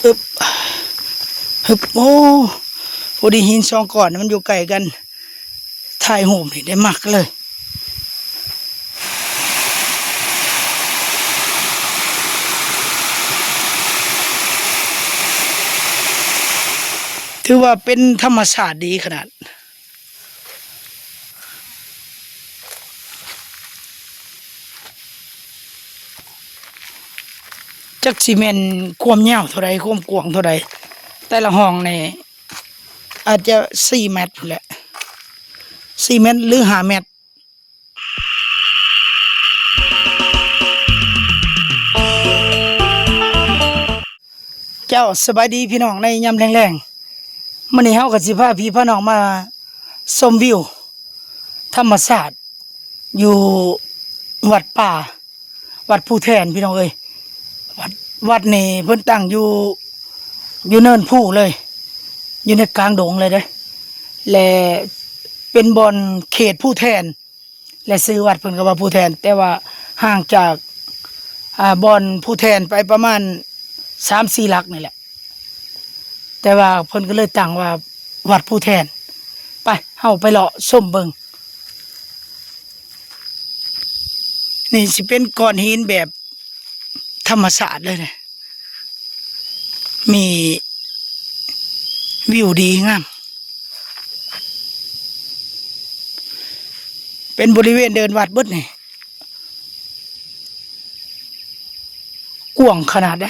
ອຶບ ຮຶບ ໂອ້ ພໍດີຫີນສອງກ້ອນມັນຢູ່ໃກ້ກັນ ຖ່າຍຮູບນີ້ໄດ້ມັກເລີຍ. ຖືວ່າເປັນທຳມະຊາດດີຂະໜາດ. ຈັກຊິແມ່ນຄວາມຍາວເທົ່າໃດ ຄວາມກວ້າງເທົ່າໃດ ແຕ່ລະຫ້ອງນີ້ອາດຈະສີ່ແມັດພຸ້ນແຫຼະ ສີ່ແມັດ ຫຼື ຫ້າແມັດ. ເຈົ້າ ສະບາຍດີພີ່ນ້ອງໃນຍາມແລງໆ. ມື້ນີ້ເຮົາກໍຊິພາພີ່ພານ້ອງມາຊົມວິວທຳມະຊາດຢູ່ວັດປ່າ ວັດພູແທນ ພີ່ນ້ອງເອີຍ. ວັດ ວັດນີ້ເພິ່ນຕັ້ງຢູ່ ຢູ່ເນີນພູເລີຍ ຢູ່ໃນກາງດົງເລີຍເດ້ ແລະ ເປັນບ່ອນເຂດພູແທນ ແລະ ຊື່ວັດເພິ່ນກໍວ່າພູແທນ ແຕ່ວ່າຫ່າງຈາກ ອ່າ ບ່ອນພູແທນໄປປະມານສາມສີ່ຫຼັກນີ້ແຫຼະ ແຕ່ວ່າເພິ່ນກໍເລີຍຕັ້ງວ່າວັດພູແທນ. ໄປ ເຮົາໄປເລາະຊົມເບິ່ງ. ນີ້ຊິເປັນກ້ອນຫີນແບບ ທຳມະຊາດເລີຍເດ້ ມີວິວດີງາມ ເປັນບໍລິເວນເດີ່ນວັດເບິດນີ້ ກວ້າງຂະໜາດໃດ.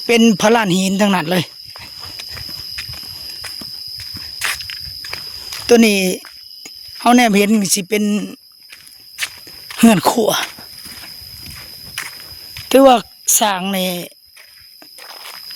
ເປັນພະລານຫີນທັງນັ້ນເລີຍ ໂຕນີ້ເຮົາແນມເຫັນຊິເປັນເຮືອນຄົວ ຖືວ່າສ້າງນີ້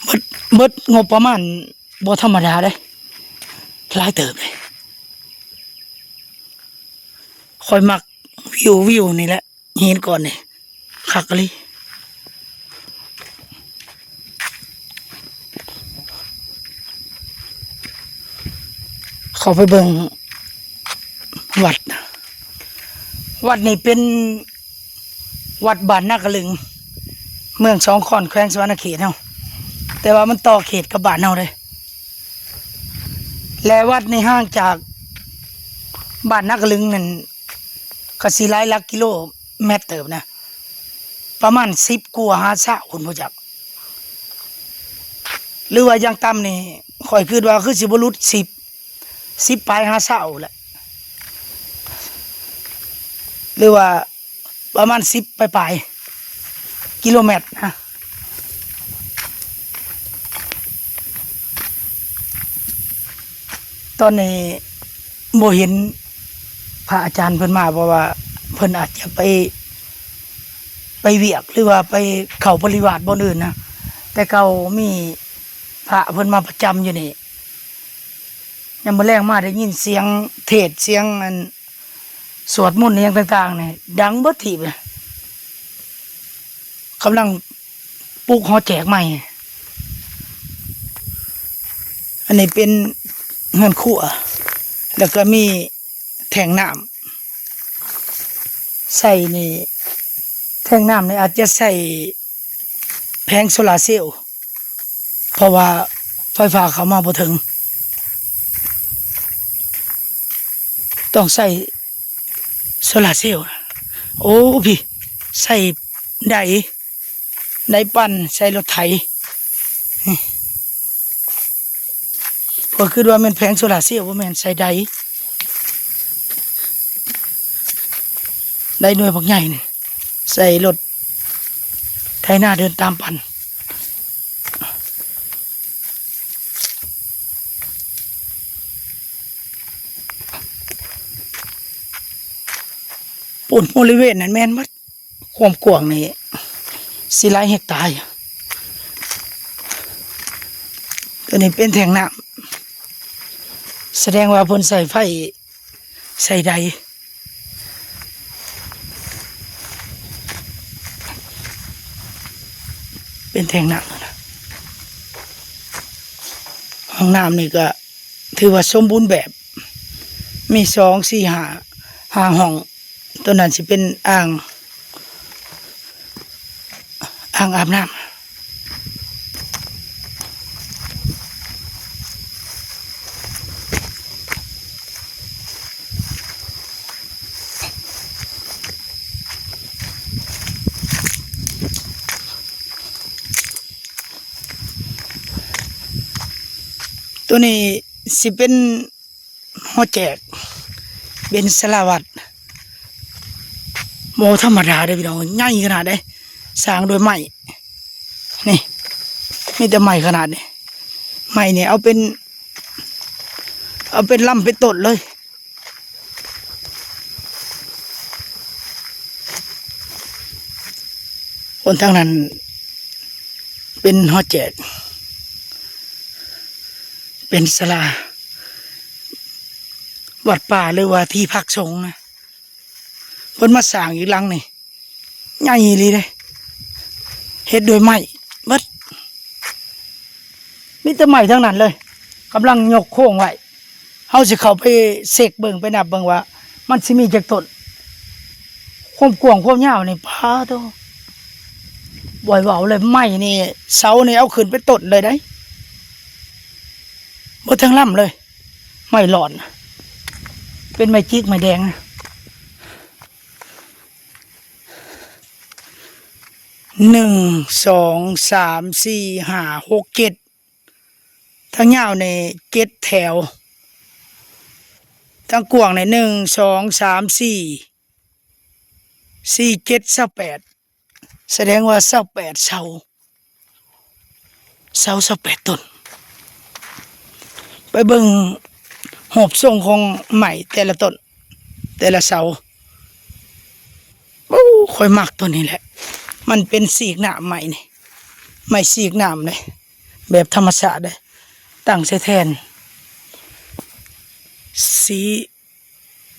ເບິດ ເບິດງົບປະມານບໍ່ທຳມະດາເດ້ ຫຼາຍເຕີບເດ້. ຂ້ອຍມັກວິວ ວິວນີ້ແຫຼະ ຫີນກ້ອນນີ້ ຄັກອີ່ຫຼີ. ເຂົ້າໄປເບິ່ງ ວັດ ວັດນີ້ເປັນວັດບ້ານນາກະລຶງ ເມືອງສອງຄອນ ແຂວງສະຫວັນນະເຂດເຮົາ ແຕ່ວ່າມັນຕໍ່ເຂດກັບບ້ານເຮົາເດ້ ແລະ ວັດນີ້ຫ່າງຈາກບ້ານນາກະລຶງນັ້ນ ກໍຊິຫຼາຍຫຼັກກິໂລແມັດເຕີບນະ ປະມານສິບກວ່າຫາຊາວພຸ້ນບໍ່ຈັກ ຫຼືວ່າຢ່າງຕ່ຳນີ້ ຂ້ອຍຄິດວ່າຄືຊິບໍ່ຫຼຸດສິບ ສິບປາຍຫາຊາວແຫຼະ ຫຼືວ່າປະມານສິບປາຍໆກິໂລແມັດນະ. ຕອນນີ້ບໍ່ເຫັນພະອາຈານເພິ່ນມາ ເພາະວ່າເພິ່ນອາດຈະໄປ ໄປວຽກ ຫຼືວ່າໄປເຂົ້າປະລິວາດບ່ອນອື່ນນະ ແຕ່ເກົ່າມີພະເພິ່ນມາປະຈຳຢູ່ນີ້ ຍາມມື້ແລງມາໄດ້ຍິນສຽງເທດ ສຽງອັນສວດມົນອີ່ຫຍັງຕ່າງໆນີ້ ດັງເບິດທີ່ ກຳລັງປຸກຫໍແຈກໃໝ່. ອັນນີ້ເປັນເຮືອນຄົວ ແລ້ວກໍມີແທງນ້ຳໃສ່ນີ້ ແທງນ້ຳນີ້ອາດຈະໃຊ້ແຜງໂຊລາເຊວ ເພາະວ່າໄຟຟ້າເຂົ້າມາບໍ່ເຖິງ ຕ້ອງໃຊ້ໂຊລາເຊວ. ໂອ້ ພີ້ ໃຊ້ໄດ ໄດປັ່ນ ໃສ່ລົດໄຖ ຂ້ອຍຄິດວ່າແມ່ນແຜງໂຊລາເຊວ ບໍ່ແມ່ນ ໃສ່ໄດ ໄດໜ່ວຍບັກໃຫຍ່ນີ້ ໃສ່ລົດໄຖນາເດີນຕາມປັ່ນ. ປູນບໍລິເວນນັ້ນແມ່ນໝົດ ຄວາມກວ້າງນີ້ຊິຫຼາຍເຮັກຕາຢູ່. ຕົວນີ້ເປັນແທງນ້ຳ ສະແດງວ່າເພິ່ນໃຊ້ໄຟ ໃຊ້ໄດ ເປັນແທງນ້ຳ. ຫ້ອງນ້ຳນີ້ກໍຖືວ່າສົມບູນແບບ ມີສອງ ສີ່ ຫ້າ ຂ້າງຫ້ອງ ໂຕນັ້ນຊິເປັນອ່າງ ອ່າງອາບນ້ຳ. ໂຕນີ້ຊິເປັນຫໍແຈກ ເປັນສາລາວັດ ບໍ່ທຳມະດາເດ້ພີ່ນ້ອງ ໃຫຍ່ຂະໜາດໃດ ສ້າງດ້ວຍໄມ້ ນີ້ ມີແຕ່ໄມ້ຂະໜາດນີ້ ໄມ້ນີ້ເອົາເປັນ ເອົາເປັນລຳເປັນຕົ້ນເລີຍ. ຄົນທາງນັ້ນເປັນຫໍແຈກ ເປັນສາລາວັດປ່າ ຫຼືວ່າທີ່ພັກສົງນະ ເພິ່ນມາສ້າງອີກຫຼັງນີ້ ໃຫຍ່ອີ່ຫຼີເດ້ ເຮັດດ້ວຍໄມ້ເບິດ ມີແຕ່ໄມ້ທັງນັ້ນເລີຍ ກຳລັງຍົກໂຄງໄວ້ ເຮົາຊິເຂົ້າໄປເຊັກເບິ່ງ ໄປນັບເບິ່ງວ່າມັນຊິມີຈັກຕົ້ນ ຄວາມກວ້າງຄວາມຍາວນີ້ ປາໂທ້ ບໍ່ໃຫ້ເວົ້າເລີຍ ໄມ້ນີ້ ເສົານີ້ເອົາຂຶ້ນເປັນຕົ້ນເລີຍໄດ໋ ເບິດທັງລຳເລີຍ ໄມ້ຫຼອນ ເປັນໄມ້ຈິກໄມ້ແດງ ໜຶ່ງ ສອງ ສາມ ສີ່ ຫ້າ ຫົກ ເຈັດ ທາງຍາວນີ້ເຈັດແຖວ ທາງກວ້າງນີ້ ໜຶ່ງ ສອງ ສາມ ສີ່ ສີ່ ເຈັດ ຊາວແປດ ສະແດງວ່າຊາວແປດເສົາ ເສົາຊາວແປດຕົ້ນ ໄປເບິ່ງຮູບຊົງຂອງໄມ້ແຕ່ລະຕົ້ນ ແຕ່ລະເສົາ ໂອ້ ຂ້ອຍມັກໂຕນີ້ແຫຼະ ມັນເປັນສີກນ້ຳ ໄມ້ນີ້ ໄມ້ສີກນ້ຳເດ້ ແບບທຳມະຊາດເດ້ ຕັ້ງໃສ່ແທ່ນ ສີ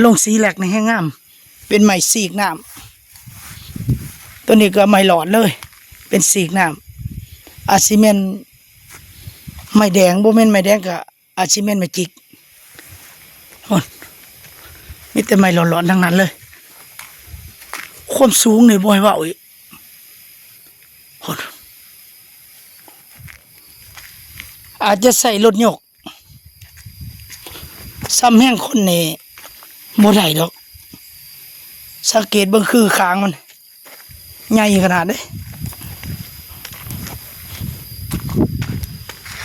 ລົງສີແລັກນີ້ແຮງງາມ ເປັນໄມ້ສີກນ້ຳ ໂຕນີ້ກໍໄມ້ຫຼອນເລີຍ ເປັນສີກນ້ຳ ອາດຊິແມ່ນໄມ້ແດງ ບໍ່ແມ່ນໄມ້ແດງກໍອາດຊິແມ່ນໄມ້ຈິກ ໂອ້ ມີແຕ່ໄມ້ຫຼອນໆທັງນັ້ນເລີຍ ຄວາມສູງນີ້ບໍ່ໃຫ້ເວົ້າອີກ ໂອ້ ອາດຈະໃຊ້ລົດຍົກ ສ່ຳແຮງຄົນນີ້ບໍ່ໄດ້ດອກ ສັງເກດເບິ່ງຄືຄາງມັນ ໃຫຍ່ຂະໜາດເດ້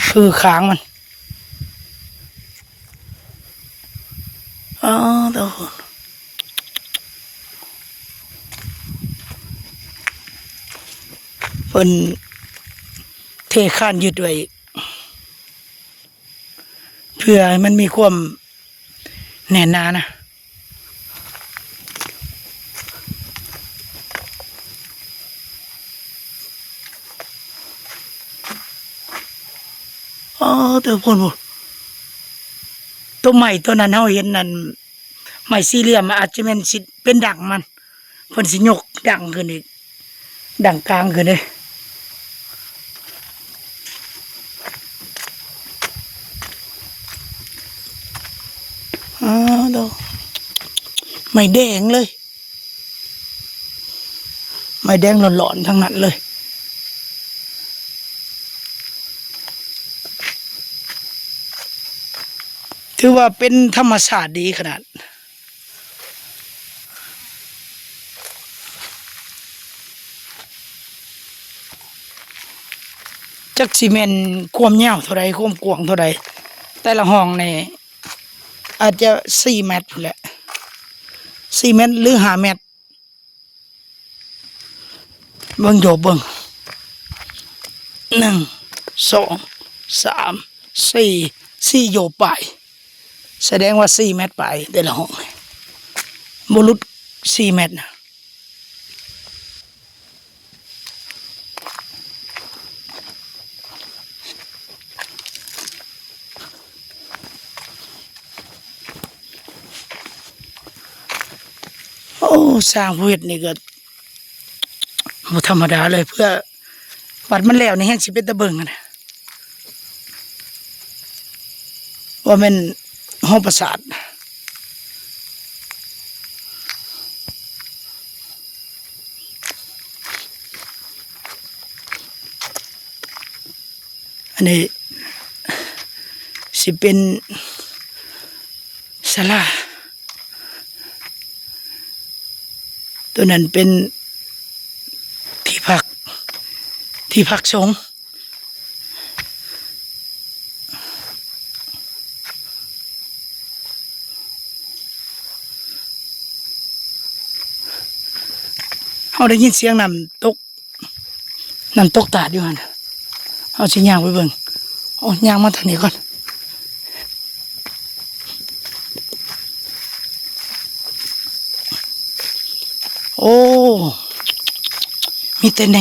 ຄືຄາງມັນ ອ້າວ ໂທ້ ເພິ່ນເທຄານຍຶດໄວ້ອີກ ເພື່ອໃຫ້ມັນມີຄວາມແໜ້ນໜານະ ອໍ ໂຕພຸ້ນ ໂຕໄມ້ໂຕນັ້ນເຮົາເຫັນນັ້ນ ໄມ້ສີ່ຫຼ່ຽມ ອາດຈະແມ່ນຊິເປັນດັງມັນ ເພິ່ນຊິຍົກດັງຂຶ້ນອີກ ດັງກາງຂຶ້ນເດ້ ອ້າວ ໂທ້ ໄມ້ແດງເລີຍ ໄມ້ແດງຫຼອນໆທັງນັ້ນເລີຍ ຖືວ່າເປັນທຳມະຊາດດີຂະໜາດ. ຈັກຊິແມ່ນຄວາມຍາວເທົ່າໃດ ຄວາມກວ້າງເທົ່າໃດ ແຕ່ລະຫ້ອງນີ້ອາດຈະສີ່ແມັດພຸ້ນແຫຼະ ສີ່ແມັດ ຫຼື ຫ້າແມັດ. ເບິ່ງໂຢບເບິ່ງ ໜຶ່ງ ສອງ ສາມ ສີ່ ສີ່ໂຢບປາຍ ສະແດງວ່າສີ່ແມັດປາຍແຕ່ລະຫ້ອງ ບໍ່ຫຼຸດສີ່ແມັດນະ. ໂອ້ ຊ່າງຜູ້ເຮັດນີ້ກໍບໍ່ທຳມະດາເລີຍ ເພື່ອວັດມັນແລ້ວນີ້ແຮ່ງຊິເປັນຕາເບິ່ງຫັ້ນນະ ວ່າແມ່ນຫໍປາສາດ. ນີ້ຊິເປັນສາລາ ໂຕນັ້ນເປັນທີ່ພັກ ທີ່ພັກສົງ. ເຮົາໄດ້ຍິນສຽງນ້ຳຕົກ ນ້ຳຕົກຕາດຢູ່ຫັ້ນ ເຮົາຊິຍ່າງໄປເບິ່ງ. ໂອ້ ຍ່າງມາທາງນີ້ກ່ອນ. ໂອ້ ມີແຕ່ແໜ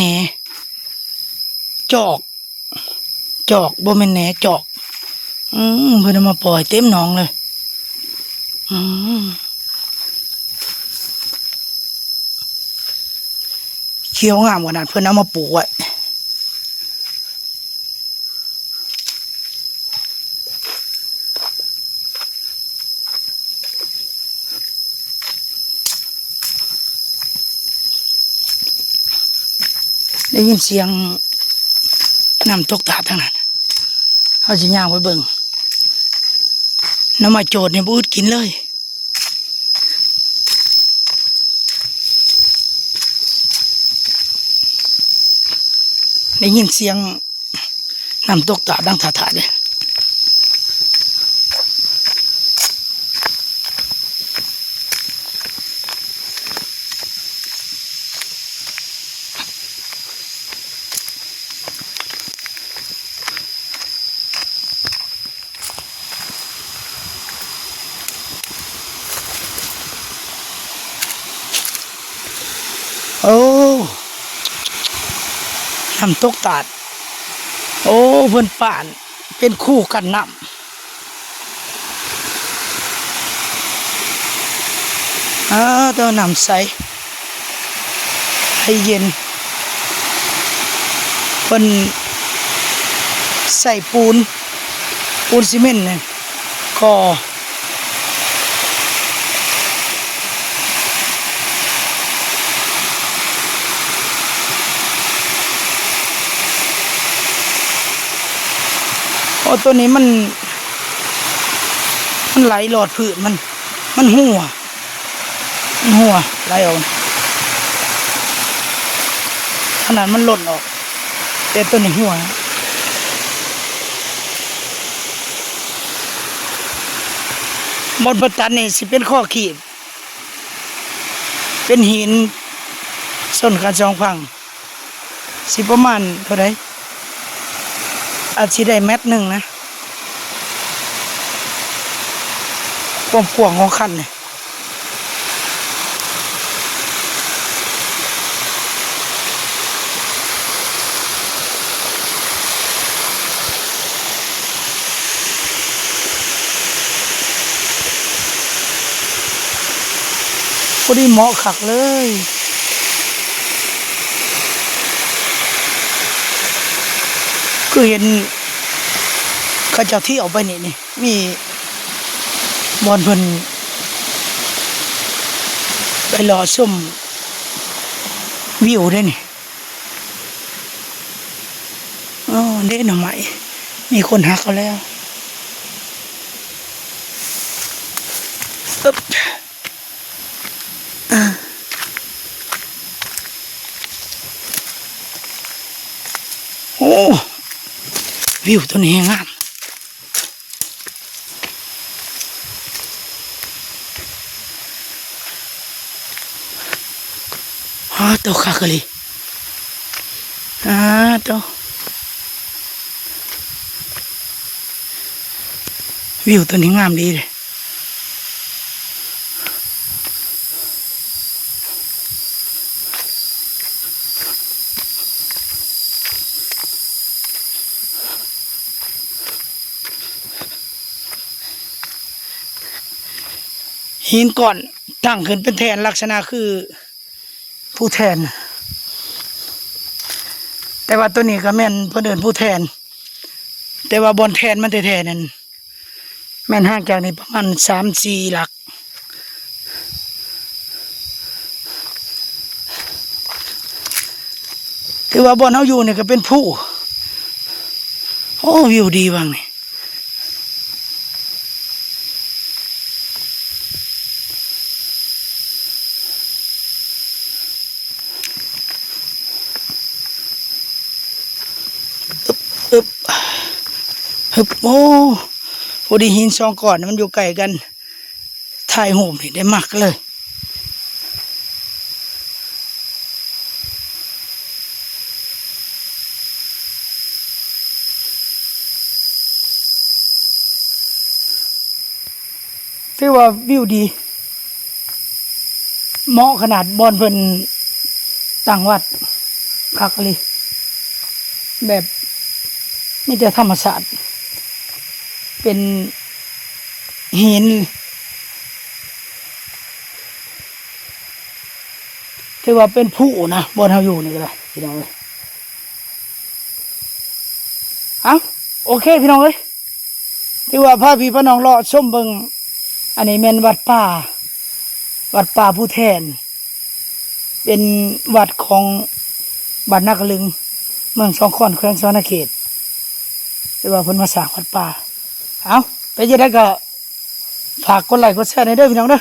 ຈອກ ຈອກ ບໍ່ແມ່ນແໜ ຈອກ. ອືມ ເພິ່ນເອົາມາປ່ອຍເຕັມໜອງເລີຍ. ອືມ ຂຽວງາມຂະໜາດ ເພິ່ນເອົາມາປູກໄວ້. ໄດ້ຍິນສຽງນ້ຳຕົກຕາດທາງນັ້ນ ເຮົາຊິຍ່າງໄປເບິ່ງ. ໜໍ່ໄມ້ໂຈດນີ້ບໍ່ອຶດກິນເລີຍ ໄດ້ຍິນສຽງ ນ້ຳຕົກຕາດດັງຖາດໆເດ້. ໂອ້ ນ້ຳຕົກຕາດ. ໂອ້ ເພິ່ນປ້ານເປັນຄູກັ້ນນ້ຳ. ອາ ແຕ່ວ່ານ້ຳໃສ ໄຫຼເຢັນ ເພິ່ນໃສ່ປູນ ປູນຊີເມັນນີ້ ກໍ ໂອ້ ໂຕນີ້ມັນ ມັນໄຫຼຫຼອດພື້ນ ມັນ ມັນຮົ່ວ ມັນຮົ່ວໄຫຼອອກ ຂະໜາດມັນຫຼົ່ນອອກ ແຕ່ໂຕນີ້ຮົ່ວ. ບ່ອນເພິ່ນຕັດນີ້ຊິເປັນຄໍຄີບ ເປັນຫີນຊົນກັນສອງຝັ່ງ ຊິປະມານເທົ່າໃດ? ອາດຊິໄດ້ແມັດໜຶ່ງນະ ຄວາມກວ້າງຂອງຄັນນີ້. ພໍດີເໝາະຄັກເລີຍ ຄືເຫັນເຂົາເຈົ້າທຽວໄປນີ້ ນີ້ ມີບ່ອນເພິ່ນໄປເລາະຊົມວິວເດ້ນີ້. ອໍ ເດ້ໜໍ່ໄມ້ ມີຄົນຫັກເອົາແລ້ວ. ອຶບ ອາ ໂອ້ ວິວໂຕນີ້ແຮງງາມ. ອາ ໂຕ ຄັກອີ່ຫຼີ ອາ ໂຕ ວິວໂຕນີ້ງາມດີເດ້. ຫີນກ້ອນຕັ້ງຂຶ້ນເປັນແທ່ນ ລັກສະນະຄືພູແທ່ນ ແຕ່ວ່າໂຕນີ້ກໍແມ່ນເພິ່ນເອີ້ນພູແທ່ນ ແຕ່ວ່າບ່ອນແທ່ນມັນແທ້ໆນັ້ນ ແມ່ນຫ່າງຈາກນີ້ປະມານສາມສີ່ຫຼັກ. ຄືວ່າບ່ອນເຮົາຢູ່ນີ້ກໍເປັນພູ ໂ ໂອ້ ວິວດີຫວ່າງນີ້. ອຶບ ອຶບ ຮຶບ ໂອ້ ພໍດີຫີນສອງກ້ອນມັນຢູ່ໃກ້ກັນ ຖ່າຍຮູບນີ້ໄດ້ມັກເລີຍ. ຖືວ່າວິວດີ ເໝາະຂະໜາດບ່ອນເພິ່ນຕັ້ງວັດ ຄັກອີ່ຫຼີ ແບບມີແຕ່ທຳມະຊາດ ເປັນຫີນ ຖືວ່າເປັນພູນະ ບ່ອນເຮົາຢູ່ນີ້ກໍໄດ້ພີ່ນ້ອງເອີຍ. ເອົ້າ ໂອເຄພີ່ນ້ອງເອີຍ ຖືວ່າພາພີ່ພານ້ອງເລາະຊົມເບິ່ງ. ອັນນີ້ແມ່ນວັດປ່າ ວັດປ່າພູແທນ ເປັນວັດຂອງບ້ານນາກະລຶງ ເມືອງສອງຄອນ ແຂວງສະຫວັນນະເຂດ ຖືວ່າເພິ່ນມາສ້າງວັດປ່າ. ເອົ້າ ເປັນຈັ່ງໃດກໍຝາກກົດໄລກົດແຊແດ່ເດີພີ່ນ້ອງເດີ.